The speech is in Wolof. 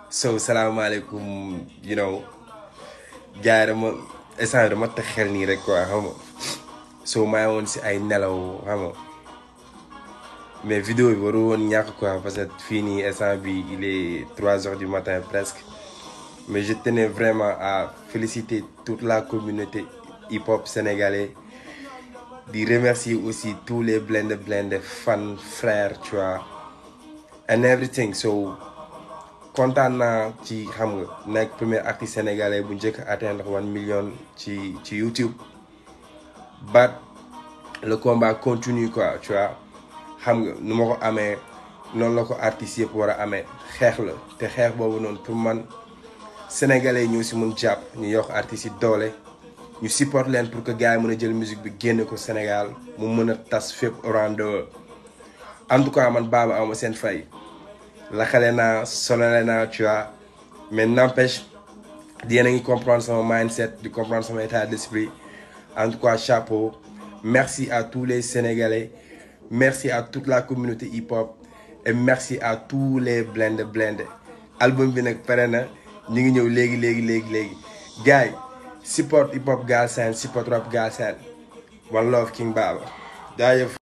So salaamaaleykum gars yi dama teg xel nii rek quoi xam nga so maa ngi woon si ay nelaw xam nga mais vidéo bi waru woon ñàkk quoi parce que fii nii instant bi il est 3 heures du matin presque mais je tenais vraiment à féliciter toute la communauté hip-hop sénégalais di remercier aussi tous les blindés fans frères tu vois and everything so kontaan naa ci xam nga nekk premier artiste sénégalais bu njëkk a atteindre 1 million ci YouTube but le combat continue quoi tu vois xam nga nu ma ko amee noonu la ko artistes yëpp war a amee xeex la te xeex boobu noonu pour man sénégalais yi ñoo si mun jàpp ñu yokk artistes yi doole ñu support leen pour que gars yi mën a jël musique bi génne ko Sénégal mu mën a tas fépp around the world en tout cas man Baba awma seen fay laxale naa sonale naa tu vois mais n'empêche yéen a ngi comprendre sama mindset di comprendre sama état d'esprit en tout cas chapeau merci à tous les Sénégalais merci à toute la communauté hip-hop et merci à tous les blindés album bi nag pare na ñu ngi ñëw léegi gars yi support hip-hop Galsen support rap Galsen one love King Baba jaajëf